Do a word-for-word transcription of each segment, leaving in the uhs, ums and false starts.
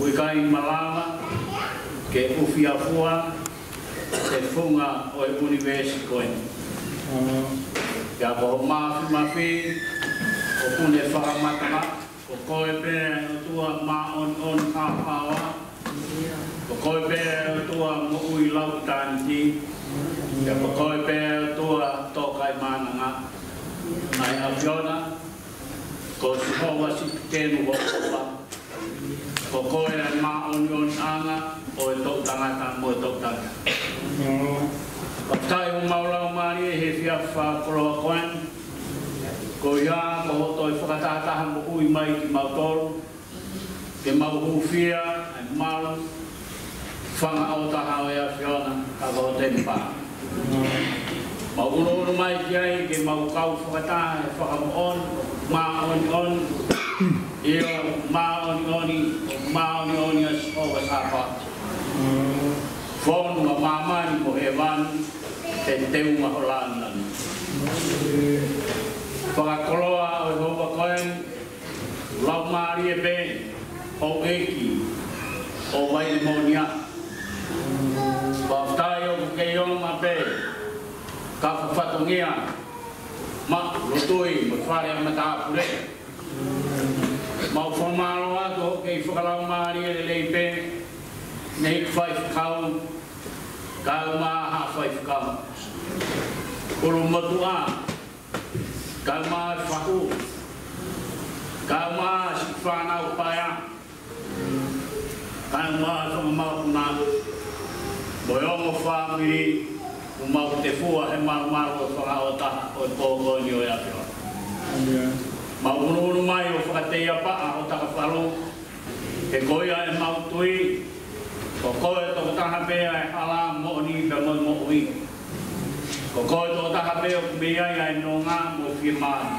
ʻIkai malava ke u fie fua e funga ʻo e ʻunivēsi ko eni. Pea ko ho māfimafi ʻoku ne fakamatala, ko koe pē ʻOtua māʻoniʻoni haohaoa, ko koe pē ʻOtua moʻui lauʻitāniti, pea ko koe pē ʻOtua tōkaimānanga. ʻA e ʻAfiona, ko Sihova Sitikenu ho ʻofa. Ko koe ʻa e māʻoniʻoniʻanga ʻo e toʻutangata mo e toʻutangata. Fakafetaʻi homau laumālie he efiafi fakakoloa ko eni. Ko ia ko hoʻo toe fakatahataha moʻui mai kimautolu, ke mau hūfia ʻa e malu fanga ʻo taha ʻo e ʻAfiona, ka ko ho temipale. Mau ʻunuʻunu mai ki ai ke mau kau fakataha he fakamoʻoni, māʻoniʻoni, ʻio, māʻoniʻoni, māʻoniʻoni ʻa Sihova Sāpaoti. Fonu ʻa māmani mo hēvani, he teunga ho lāngilangi. Fakakoloa ʻo e houa ko eni, laumālie pē, houʻeiki ʻo Vaimōnia. Fakafetaʻi ʻoku kei ʻomai pē, ka fakafatongia, ma lutui mo fale ʻa matāpule. Mau fakamālō atu hoʻo kei fakalaumālie lelei pē, ʻEiki Faifekau, kae ʻumaʻā Haʻa Faifekau. ʻUlumotuʻa, kae ʻumaʻā Fahu, kae ʻumaʻā siʻi fānau paea, kae ʻumaʻā fanga mokopuna, mo e ongo fāmili, ʻoku mau tefua he malumalu ʻo e fanga ʻo taha ʻo e pō ko eni ʻo e ʻAfiona. Mau ʻunuʻunu mai ʻo fakateiapaʻa ho takafalu, he ko ia ʻemau tui, ko koe tokotaha pē ʻa e hala, moʻoni pea mo e moʻui. Ko koe tokotaha pē ʻoku mei ai ʻa e nonga mo e fiemālie.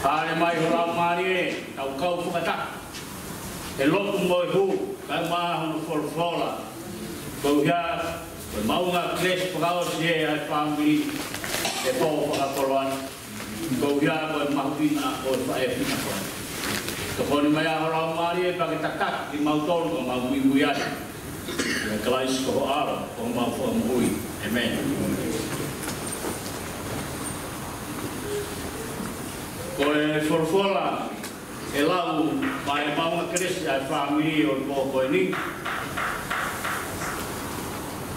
Hāʻele mai ho laumālie, tau kau fakataha he lotu mo e hū, kae ʻumaʻā hono folofola. Koeʻuhi ko e maʻunga kelesi fakaʻosi ʻa e fāmili he pō fakakoloa ni. Koeʻuhi ko e mahuʻinga ʻo e faʻē fina ko eni. Tokoni mai ā ho laumālie pea ke tataki kimautolu ka mau muimui ai. ʻIa Kalaisi ko ho ʻAlo, ko homau Fakamoʻui. ʻĒmeni. Ko e folofola ʻe lau mai ʻa e maʻunga kelesi ʻa e fāmili ʻo e pō ko eni,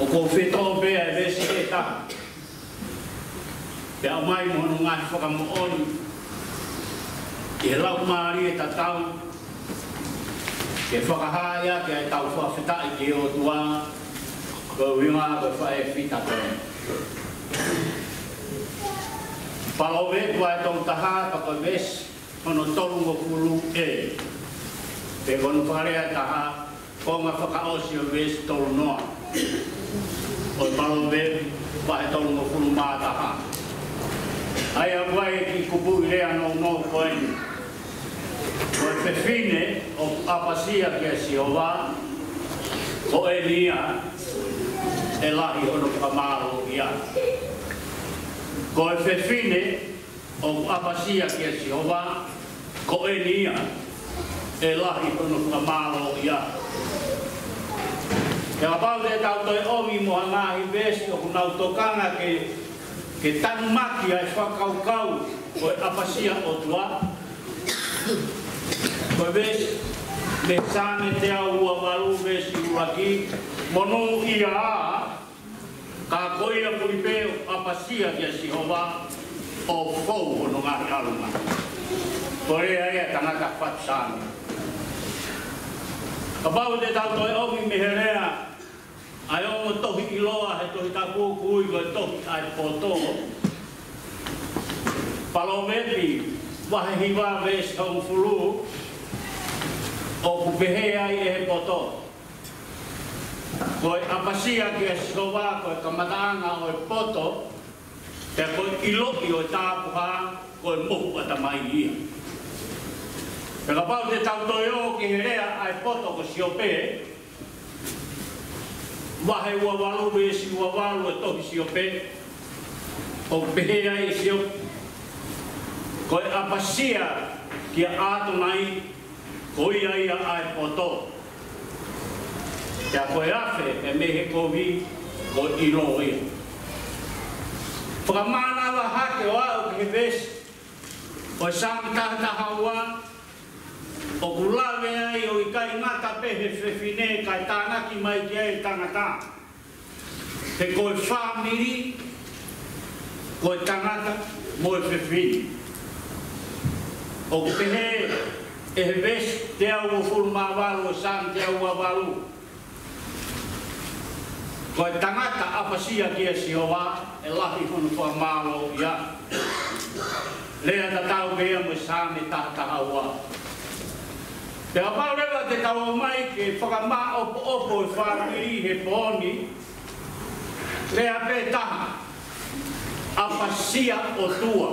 ʻoku ou fetoʻo pē ʻa e veesi ʻe taha, pea ʻomai mo hono ngaahi fakamoʻoni ʻi he laumālie tatau, ke fakahā ʻaki ʻa ʻetau fakafetaʻi ki he ʻOtua, koeʻuhi ko e faʻē fina ko eni. Palōvepi vahe tolu taha, pea ko e veesi hono tolungofulu ē. Pe ko hono fakalea ʻe taha, konga fakaʻosi ʻo e veesi tolu noa ʻo e Palōvepi vahe tolungofulu mā taha. ʻA ia ʻoku ʻi ai e kiʻi kupuʻi lea nounou ko eni. Ko e fefine ʻoku ʻapasia kia Sihova, ko eni ia ʻe lahi hono fakamālōʻia. Ko e fefine ʻoku ʻapasia kia Sihova, ko eni ia ʻe lahi hono fakamālōʻia. Pea kapau te tau toe ʻomi mo ha ngaahi veesi ʻoku nau tokanga ke, ke tanumaki ʻa e fakakaukau ko e ʻapasia ʻOtua, ko e veesi mei Saame teau ua valu veesi ʻuluaki, monūʻia ā, ka ko ia foki pē ʻoku ʻapasia kia Sihova, ʻoku fou hono ngaahi ʻalunga. Ko e lea ia ʻa e tangata fatu Saame. Kapau te tau toe ʻomi mei he lea ʻa e ongo tohi ʻiloa he Tohi Tapu, ʻoku ui ko e tohi ʻa e poto, Palōvepi vahe hiva veesi hongofulu, ʻoku pehē ai ʻe he poto: Ko e ʻapasia kia Sihova ko e kamataʻanga ʻo e poto, pea ko e ʻiloʻi ʻo e tāpuhā ko e mohu ʻatamai ia. Pea kapau te tau toe ō ki he lea ʻa e poto ko Siope, vahe ua valu veesi ua valu ʻo e tohi Siope, ʻoku pehē ai ʻe Siope: Ko e ʻapasia kia ʻAtonai Ko ia ia ʻa e poto. Pea ko e afe ʻe mei he kovi, ko e ʻilo ia. Fakamānava hake ʻo aʻu ki he veesi ʻo e Saame taha taha ua, ʻoku lave ai ʻo ʻikai ngata pē he fefine kae tānaki mai ki ai e tangata. He ko e fāmili, ko e tangata mo e fefine. ʻOku pehē ʻe he veesi teau uofulu mā valu ʻo e Saame teau ua valu: Ko e tangata ʻapasia kia Sihova, ʻe lahi hono fakamālōʻia. Lea tatau pē ia mo e Saame taha taha ua. Pea kapau leva te tau ō mai ki he fakamāʻopoʻopo ʻo e fāmili he pō ni, lea pē taha: ʻapasia ʻOtua.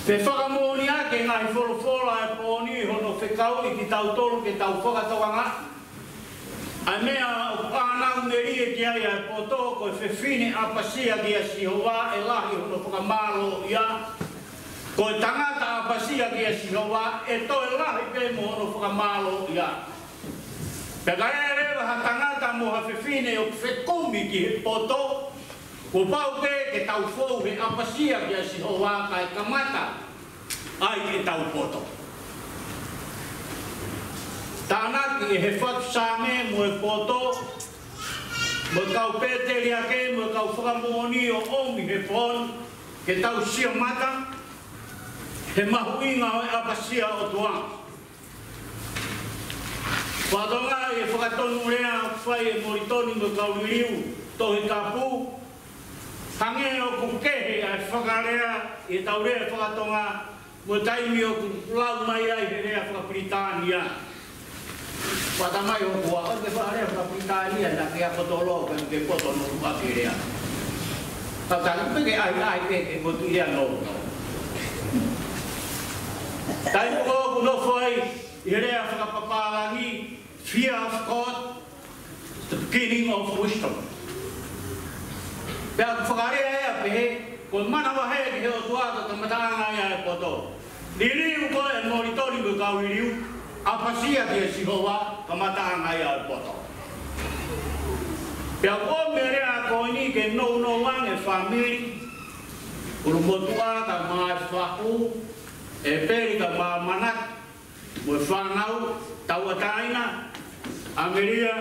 Pea fakamoʻoni ʻaki e ngaahi folofola ʻo e pō ni hono fekauʻi kitautolu ke tau fakatokangaʻi ʻa e meʻa ʻoku ʻānau melie ki ai ʻa e poto. Ko e fefine ʻapasia kia Sihova, ʻe lahi hono fakamālōʻia. Ko e tangata ʻapasia kia Sihova, ʻe toe lahi pē mo hono fakamālōʻia. Pea ka ʻi ai leva ha tangata mo ha fefine ʻoku fekumi ki he poto, kuo pau pē ke tau fou he ʻapasia kia Sihova kae kamata ai ʻetau poto. Tānaki ʻe he fatu Saame mo e poto, mo e kau pēteliake, mo e kau fakamoʻoni ʻo ʻomi he pō ni, ke tau sio mata he mahuʻinga ʻo e ʻapasia ʻOtua. Fakatokangaʻi e fakatonu lea ʻoku fai ʻe Molitoni mo e kau liliu Tohi Tapu, hangē ʻoku kehe ʻa e fakalea ʻi heʻetau lea faka-Tonga mo e taimi ʻoku lau mai ai he lea faka-Pilitānia. Pea talamai ʻoku ʻa e fakalea faka-Pilitānia naʻa ke ʻa poto lō, ka ke poto no ua ke lea. Ka tau pē ke ʻai, ʻai pē ke motu ia no. Taimi ʻoku nofo ai ʻi he lea fakapapālangi, fear of God, the beginning of wisdom. Pea ʻoku fakalea ia ʻo pehē, ko e manavahē ki he ʻOtua ko e kamataʻanga ia ʻo e poto. Liliu ko ē ʻe Molitoni mo e kau liliu, ʻapasia kia Sihova, kamataʻanga ia ʻo e poto. Pea ʻoku ʻomi e lea ko eni ke nounou ange e fāmili, ʻulumotuʻa kae ʻumaʻā e fahu, ʻēpeli kae ʻumaʻā ʻamanaki, mo e fānau tauʻatāina, ʻAmelia,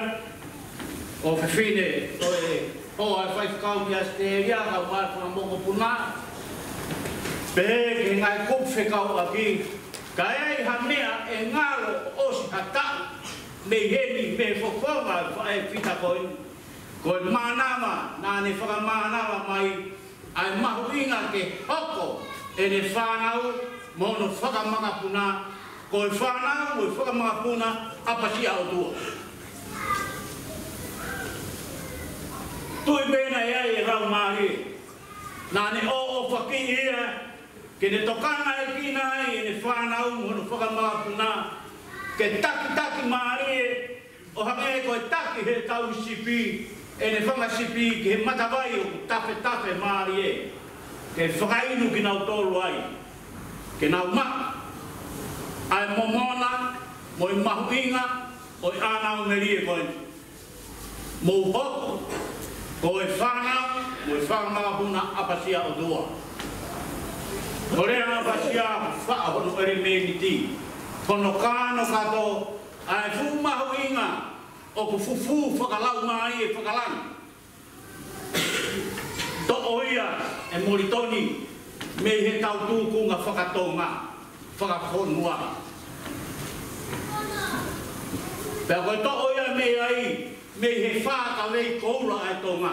ʻofefine ʻo e hoa ʻo e faifekau ki ʻAositelēlia, kae ʻumaʻā e fanga mokopuna, pehē ki he ngaahi kupu fekauʻaki, ka ʻi ai ha meʻa ʻe ngalo ʻo ʻosi ha taʻu mei heni, mei he fofonga ʻo e faʻē fita ko eni, ko e mānava naʻa ne fakamānava mai ʻa e mahuʻinga ke hoko ʻene fānau mo hono fanga mokopuna, ko e fānau mo e fanga mokopuna ʻapasia ʻOtua. Tui pē naʻe ʻi ai e laumālie naʻa ne ʻoʻofaʻi ia, ke ne tokangaʻi ai ʻene fānau mo hono fanga mokopuna, ke takitaki mālie, ʻo hangē ko e taki ʻe he tauhi sipi ʻene fanga sipi ki he matavai ʻoku tafetafe mālie, ke fakainu kinautolu ai, ke nau maʻu ʻa e momona mo e mahuʻinga ʻo e ʻānau melie ko eni. Mou hoko ko e fānau mo e fanga mokopuna ʻapasia ʻOtua. Ko e lea ʻapasia, faʻo hono ʻelemēniti, hono kānokato, ʻa e fuʻu mahuʻinga ʻoku fufū fakalaumālie fakalangi. Toʻo ia ʻe Molitoni mei heʻetau tūkunga faka-Tonga, fakafonua. Pea ko e toʻo ia mei ai, mei he fā kavei koula ʻa e Tonga.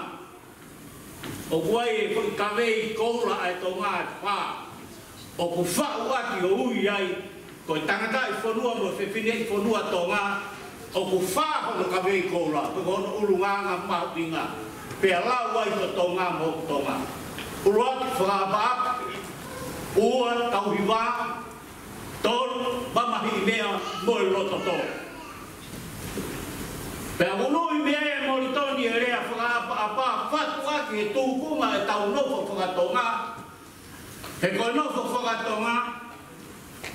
ʻOku ʻi ai e foʻi kavei koula ʻa e Tonga ʻe fā ʻoku faʻu ʻaki ʻo ui ai ko e tangataʻi fonua mo e fefineʻi fonua Tonga. ʻOku fā hono kavei koula, ko hono ʻulungaanga mahuʻinga, pea lau ai ko Tonga mo Tonga. ʻUluaki, fakaʻapaʻapa. Ua, tauhi vā. Tolu, mamahiʻi meʻa mo e loto tō. Pea unuʻi mei ai ʻe Molitoni e lea fakaʻapaʻapa, fatu ʻaki e tūkunga ʻetau nofo faka-Tonga. He ko e nofo faka-Tonga,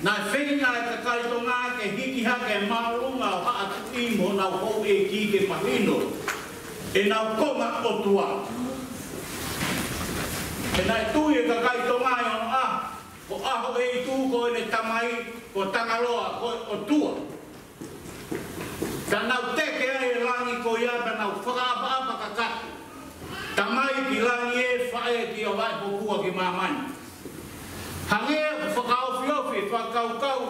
Naʻe feinga e kakai Tonga ke hiki hake e māʻolunga ʻo haʻa tuʻi mo honau houʻeiki ke mahino ʻenau konga ʻOtua. He naʻe tui e kakai Tonga ʻi onoʻaho, ko ʻAhoʻeitu ko ʻene tamai, ko Tangaloa ko e ʻotua. Ka nau teke ai e langi ko ia, ka nau fakaʻapaʻapa kakato. Tamai ki langi ē, faʻē kia Vaipopua ki māmani. Hangē ʻoku fakaofiofi e fakakaukau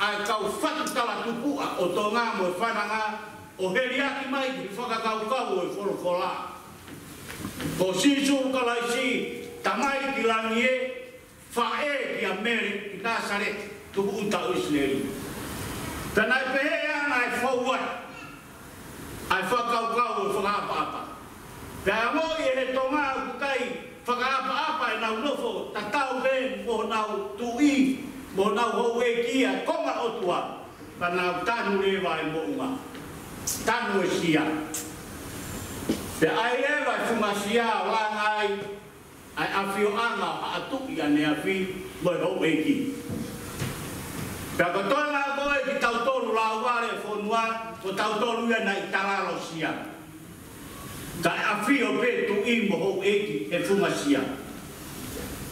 ʻa e kau fatu talatupuʻa ʻo Tonga mo e fananga ʻo heliaki mai ki he fakakaukau ʻo e folofola. Ko Sīsū Kalaisi, tamai ki langi ē, faʻē kia Mele ʻi Nāsaleti, tukuʻuta ʻo ʻIsileli. Pea naʻe pehē ʻa e ngaahi fou ai ʻa e fakakaukau ʻo e fakaʻapaʻapa. Pea ongoʻi ʻe he Tonga ʻoku ʻikai fakaʻapaʻapa ʻenau nofo tatau pē mo honau tuʻi, mo honau houʻeiki ʻa e konga ʻOtua. Pea nau tanu leva e moʻunga. Tanu e sia. Pea ʻai leva e funga sia ʻo langa ai ʻa e ʻafioʻanga ʻo haʻa tuʻi ʻaneafi mo e houʻeiki. Pea ko e toenga ko ē kitautolu lāuvale e fonua, ko tautolu ia naʻe talalosia. Kae ʻafio pē tuʻi mo houʻeiki he funga sia.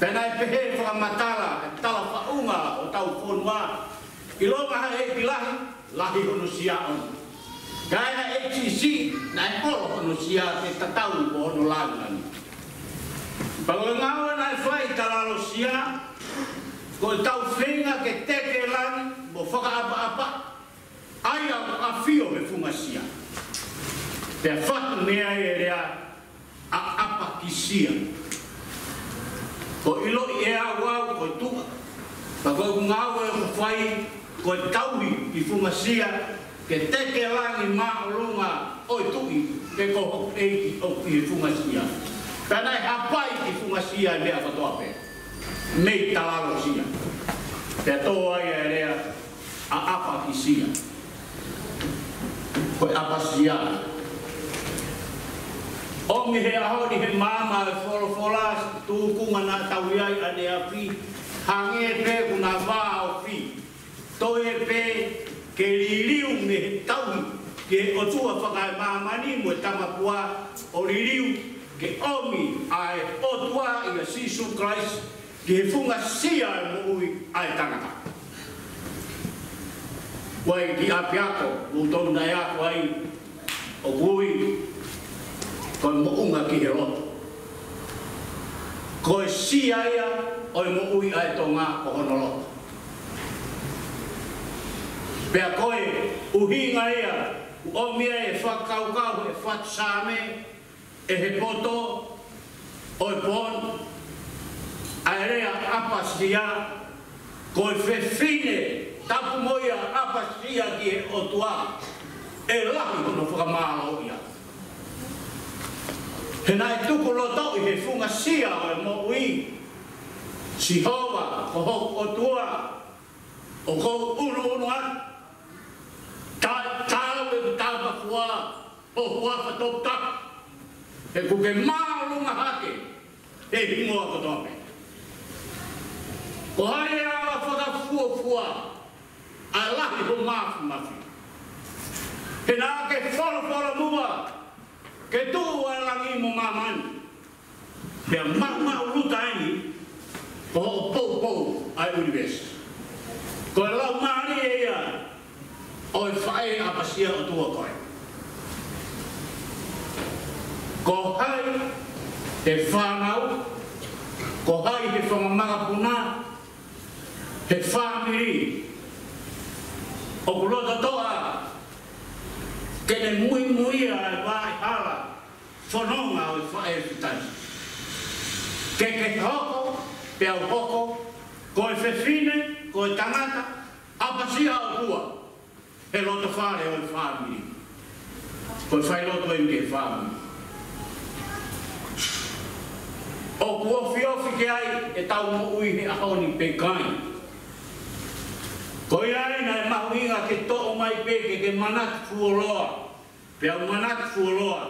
Pea naʻe pehē fakamatala e tala faʻunga ʻo hotau fonua, ʻilonga ha ʻeiki lahi, lahi hono sia ʻoʻona. Kae ha ʻeiki siʻisiʻi, naʻe ʻolo hono sia ke tatau mo hono lāngilangi. Pea ko e ngāue naʻe fai ʻi talalosia, ko ʻetau feinga ke teke langi mo fakaʻapaʻapa ʻa ia ʻoku ʻafio he funga sia. Pea fatu mei ai e lea ʻaʻapakisia. Ko e ʻiloʻi ʻe au au ko e tuʻa. Pea ko ʻeku ngāue ʻoku fai ko e tauhi ʻi funga sia, ke teke langi māʻolunga ʻo e tuʻi, pe ko houʻeiki ʻoku ʻi he funga sia. Pea naʻe hapai ki funga sia e meʻa kotoa pē. Mei talalosia. Pea tō ai e lea ʻaʻapakisia. Ko e ʻapasia. ʻOmi he ʻaho ni he maama e folofola, tūkunga naʻa tau ʻi ai ʻaneafi, hangē pē ʻoku na vāofi. Toe pē ke liliu mei he tauhi ki he ʻOtua fakaemāmani mo e Tamapua, ʻo liliu ke ʻomi ʻa e ʻOtua ʻia Sīsū Kalaisi ki he funga sia e moʻui ʻa e tangata. Ko e kiʻi ʻapiako, ʻoku tonu naʻe ako ai, ʻoku ui ko e moʻunga ki he loto. Ko e sia ia ʻo e moʻui ʻa e Tonga ko hono loto. Pea ko e ʻuhinga ia ʻoku ʻomi ai e fakakaukau ʻe he fatu Saame, ʻe he poto ʻo e pō ni, ʻa e lea ʻapasia, ko e fefine tapu mo ia ʻapasia ki he ʻOtua, ʻe lahi hono fakamālōʻia. He naʻe tuku loto ʻi he funga sia ʻo e moʻui, Sihova ko hoku ʻOtua, ʻoku ou ʻunuʻunu atu, ta, tau e tāpakua ʻo e huafa toputapu, he ʻoku ke māʻolunga hake he hingoa kotoa pē. Ko hai ʻe ala fakafuofua ʻa e lahi ho māfimafi? He naʻa ke folofola muʻa ke tuʻu ʻa e langi mo māmani. Pea maʻumaʻuluta eni ko hoʻo poupou ʻa e ʻunivēsi. Ko e laumālie ia ʻo e faʻē ʻapasia ʻOtua ko ē. Ko hai he fānau, ko hai he fanga makapuna, he fāmili, ʻoku loto toʻa ke ne muimuia e vaʻe hala fononga ʻo e faʻē fitani. Ke ke hoko, pea u hoko, ko e fefine, ko e tangata, ʻapasia ʻOtua he loto fale ʻo e fāmili. Ko e failoto eni ki he fāmili. ʻOku ofiofi ki ai ʻetau moʻui he ʻaho ni pe ʻikai? Ko ia ai naʻe mahuʻinga ke toʻo mai pē ke ke manatu fuoloa. Pea u manatu fuoloa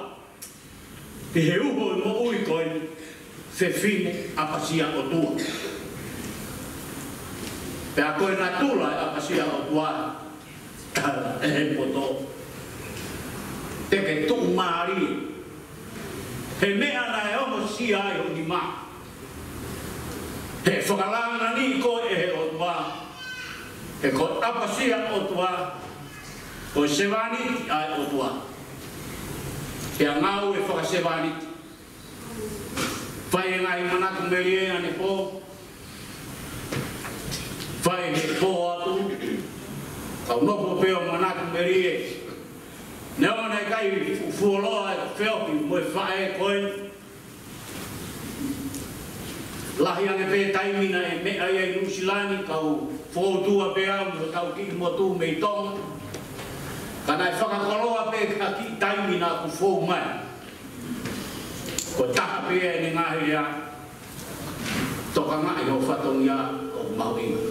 ki he uho e moʻui ko eni, fefine ʻapasia ʻOtua. Pea ko e natula ʻo e ʻapasia ʻOtua, ʻe he poto, te ke tuʻumālie he meʻa naʻe ongosia ai ho nima. He fakalāngilangiʻi koe ʻe he ʻOtua, he ko e ʻapasia ʻOtua, ko e sevāniti ʻa e ʻOtua. Pea ngāue fakasevāniti. Fai e ngaahi manatu melie ʻanepō. Fai he pō atu. Kau nofo pē ʻo manatu melie. Neongo naʻe ʻikai fu-, fuoloa e feohi mo e faʻē ko ē. Lahi ange pē taimi naʻe meʻa ai ʻi Nuʻusila ni, kau fōtua pē au mo hotau kiʻi motu mei Tonga. Ka naʻe fakakoloa pē ha kiʻi taimi naʻa ku fou mai. Ko e taha pē ʻene ngaahi lea, tokangaʻi ho fatongia ʻoku mahuʻinga.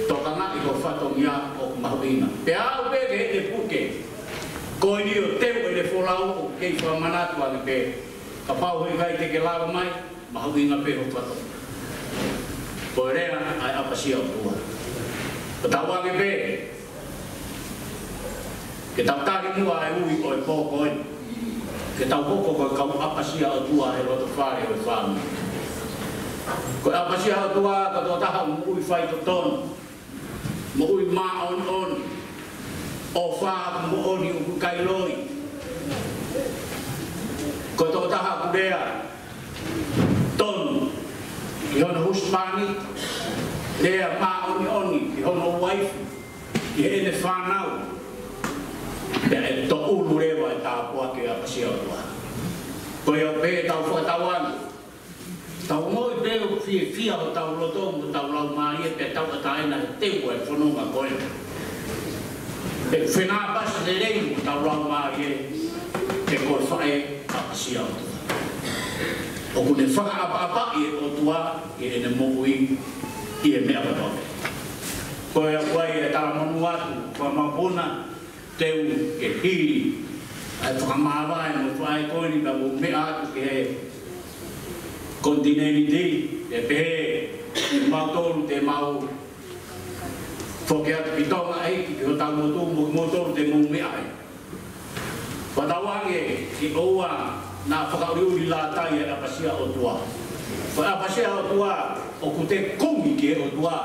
Tokangaʻi ho fatongia ʻoku mahuʻinga. Pea aʻu pē ki heʻene puke, ko eni ʻo teu ʻene folau ʻoku kei fakamanatu ange pē. Kapau he ʻikai te ke lava mai, mahuʻinga pē ho fatongia. Ko e lea ʻa e ʻapasia ʻOtua. Ko tau ange pē, ke tau tali muʻa e ui ʻo e pō ko ē. Ke tau hoko ko e kau ʻapasia ʻOtua he loto fale ʻo e fāmili. Ko e ʻapasia ʻOtua, ko e tokotaha moʻui faitotonu, moʻui māʻoniʻoni, ʻofa, moʻoni ʻoku ʻikai loi. Ko e tokotaha ʻoku lea tonu ki hono husepāniti, lea māʻoniʻoni ki hono uaifi, ki heʻene fānau. Pea ʻe toʻulu leva e tāpuaki ʻo e ʻapasia ʻOtua. Ko ia pē tau fakatauange. Tau ongoʻi pē ʻoku fiefia hotau loto mo hotau laumālie pea tauʻatāina he teu ʻa e fononga ko ē. Pea fenāpasi lelei mo hotau laumālie, he ko e faʻē ʻapasia ʻOtua. ʻOku ne fakaʻapaʻapaʻi e ʻOtua ʻi heʻene moʻui ʻi he meʻa kotoa. Ko ia kuo ʻai e talamonū atu, fakamapuna, teu ke hili ʻa e fakamāvae mo e faʻē ko eni pea mou meʻa atu ki he konitinēniti, ʻe pehē kimautolu te mau foki atu ki Tonga ʻEiki ki hotau motu mo kimoutolu te mou meʻa ai. Fakatauange ke ʻoua naʻa fakaʻuliʻuli lātai e ʻapasia ʻOtua. Ko e ʻapasia ʻOtua ʻoku te kumi ki he ʻOtua.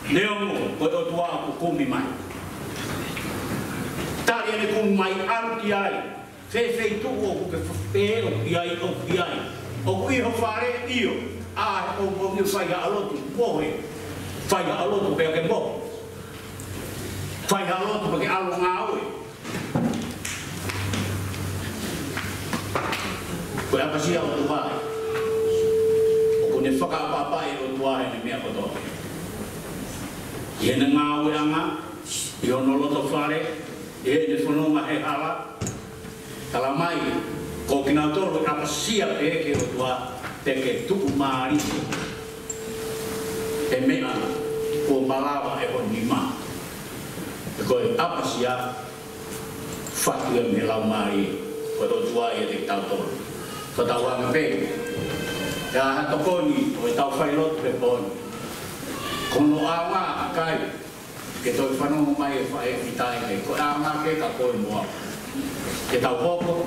Neongo ko e ʻOtua ʻoku kumi mai. Tali ʻene kumi mai, ʻalu ki ai. Fēfē tuʻu ʻoku ke fafē ʻoku ʻi ai, ʻoku ʻi ai. ʻOku ʻi ho fale, ʻio. ʻA e ʻoku ʻi fai ha lotu, mohe. Fai ha lotu pea ke mohe. Fai ha lotu pea ke ʻalu ngāue. Ko e ʻapasia ʻOtua ē. ʻOku ne fakaʻapaʻapaʻi e ʻOtua heʻene meʻa kotoa. ʻI heʻene ngāueʻanga, ʻi hono loto fale, ʻi heʻene fononga he hala. Tala mai, ko kinautolu ʻoku ʻapasia pē ki he ʻOtua, te ke tuʻumālie he meʻa kuo malava ʻe ho nima. He ko e ʻapasia fatu ia mei he laumālie, ko e ʻOtua ia ʻiate kitautolu. Fakatauange pē, ʻi ha tokoni ʻo ʻetau failotu he pō ni. Ko hono ʻaonga ʻikai ke toe fanongo mai e faʻē fita ʻi he, ko e ʻaonga ke ka ko e moa. Ke tau hoko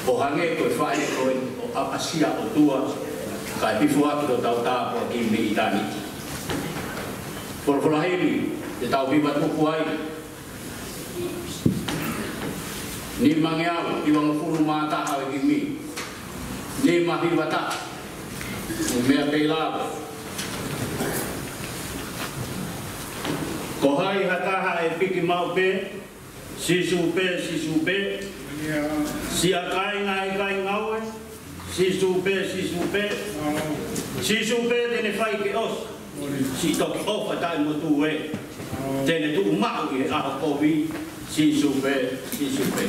ʻo hangē ko e faʻē ko ē ʻo ʻapasia ʻOtua, kae hifo atu hotau tāpuaki mei ʻitāniti. Folofola himi, te tau hiva tuku ai. Nimangeau, hivangofulu mā taha ʻo e himi. Nima hiva taha. Meʻa pē lava. Ko hai ha taha ʻe piki maʻu pē, Sīsū pē, Sīsū pē. Siʻa kāinga ʻikai ngāue, Sīsū pē, Sīsū pē. Sīsū pē te ne fai ke ʻosi. Siʻi toki ʻofa taʻemotu ē. Te ne tuʻu maʻu ʻi he ʻaho kovi, Sīsū pē, Sīsū pē.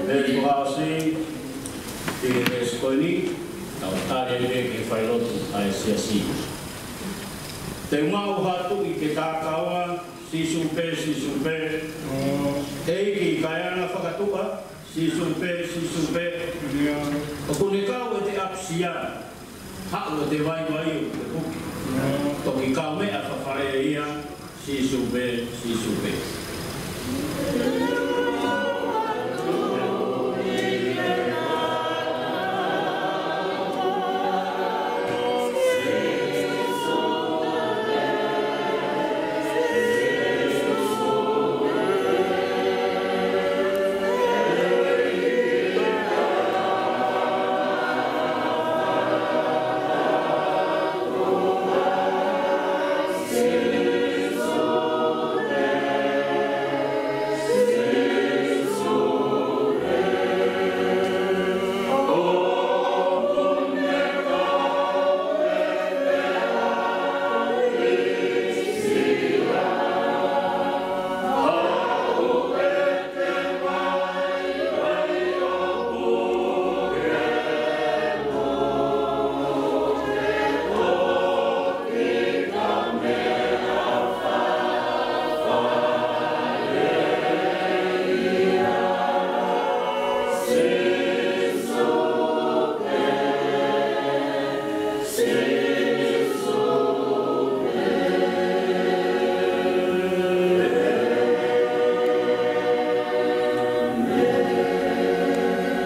Mei fakaʻosi, ʻi he veesi ko eni, tau tali ai pē ki he failotu ʻa e siasi. Te u maʻu ha tuʻi ke takaua, Sīsū pē, Sīsū pē. ʻEiki, kae anga fakatuʻa, Sīsū pē, Sīsū pē. ʻOku ne kau ʻete ʻapasia, haʻu ʻete vaivai ʻo te puke. Toki kaumeʻa fafale ia, Sīsū pē, Sīsū pē.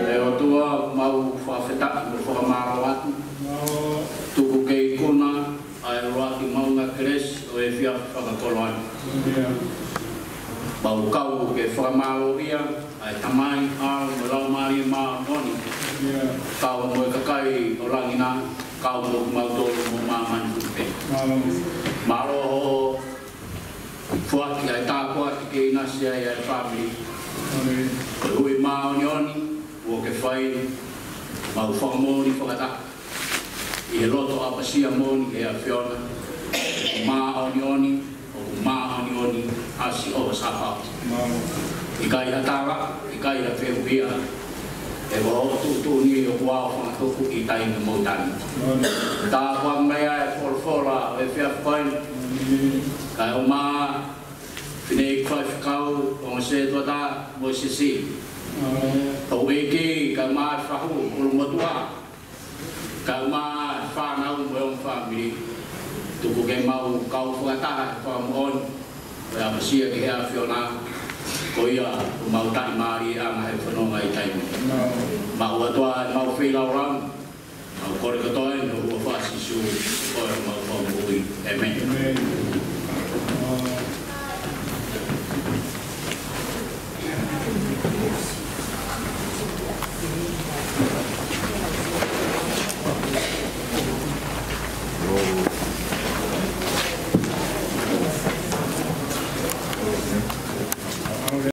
ʻE ʻOtua, mau fakafetaʻi mo fakamālō atu. Tuku ke ikuna ʻa e ʻuluaki maʻunga kelesi ʻo e efiafi fakakoloa ni. Mau kau ke fakamālōʻia ʻa e Tamai, ʻAlo mo e Laumālie Māʻoniʻoni. Kau mo e kakai ʻo langi na, kau mo kimautolu mo māmani foki pē. Mālō hoʻo foaki ʻa e tāpuaki ke ʻinasi ai ʻa e fāmili. Ko e hui māʻoniʻoni kuo ke fai, mau fakamoʻoni fakataha ʻi he loto ʻapasia moʻoni ki he ʻAfiona. Māʻoniʻoni, ʻoku māʻoniʻoni ʻa Sihova Sāpaoti. ʻIkai ha tala, ʻikai ha fehuʻia. He ko hoʻo tuʻutuʻuni ʻoku aofangatuku ʻi taimi mo taimi. Tāpuaki mai ʻa e folofola ʻo e efiafi ko eni. Kae ʻumaʻā ʻa e fineʻeiki faifekau, ongo sētuata mo e siasi. Houʻeiki, kae ʻumaʻā ʻa e fahu, kulumotuʻa. Kae ʻumaʻā ʻa e fānau mo e ongo fāmili. Tuku ke mau kau fakataha he fakamoʻoni ʻo e ʻapasia ki he ʻAfiona. Ko ia ʻoku mau taʻimālieʻanga he fononga ʻi taimi. Mau ʻOtua, mau feilaulau. Mau kole kotoa eni ʻi he huafa ʻo Sīsū, ko homau Fakamoʻui. ʻĒmeni.